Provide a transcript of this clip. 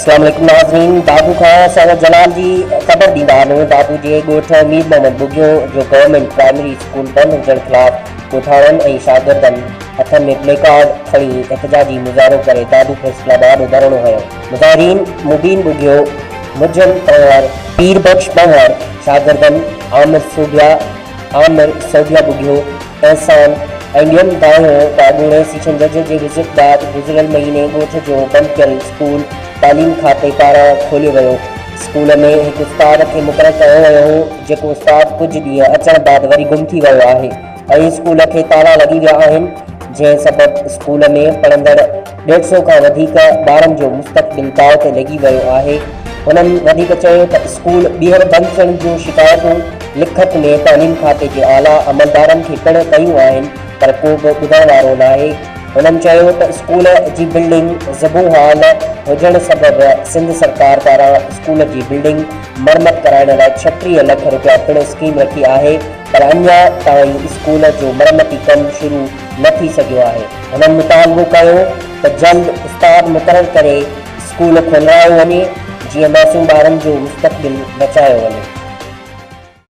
اسلام عليڪم ناظرين دادو کان سيد جلال جي خبر ڏيندا هلون دادو جي ڳوٺ مير محمد ٻگهيو جو گورنمينٽ پرائمري اسڪول بند هجڻ خلاف ڳوٺاڻن ۽ شاگردن هٿن ۾ پلي ڪارڊ کڻي احتجاجي مظاهرو ڪري دادو پريس ڪلب آڏو ڌرڻو هنيو مظاهرين مبين ٻگهيو، مجن پنهور، پير بخش پنهور، شاگردن عامر سوڀيا، عامر سوڀيا ٻگهيو، احسان ۽ ٻين دانهيو ته اڳوڻي سيشن جج جي وزٽ بعد گذريل مهيني ڳوٺ جو بند ڪيل اسڪول تعليم کاتي پاران کوليو ويو. اسڪول ۾ هڪ استاد کي مقرر ڪيو ويو هو، جيڪو استاد ڪجهه ڏينهن اچڻ بعد وري گم ٿي ويو آهي ۽ اسڪول کي تالا لڳي ويا آهن، جنهن سبب اسڪول ۾ پڙهندڙ ڏيڍ سئو کان وڌيڪ ٻارن جو مستقبل داء تي لڳي ويو آهي. هنن وڌيڪ چيو ته اسڪول ٻيهر بند ٿيڻ جون شڪايتون لکت ۾ تعليم کاتي جي اعليٰ عملدارن کي پڻ ڪيون آهن پر ڪو به ٻڌڻ وارو ناهي. هنن چيو ته اسڪول جي بلڊنگ زبون حال هجڻ سبب سنڌ سرڪار پاران اسڪول جي بلڊنگ مرمت ڪرائڻ لاء 36 لک رپيا پڻ اسڪيم رکي آهي پر اڃا تائين اسڪول جو مرمتي ڪم شروع نه ٿي سگهيو آهي. هنن مطالبو ڪيو ته جلد استاد مقرر ڪري اسڪول کولرايو وڃي جيئن معصوم ٻارن جو مستقبل بچايو وڃي.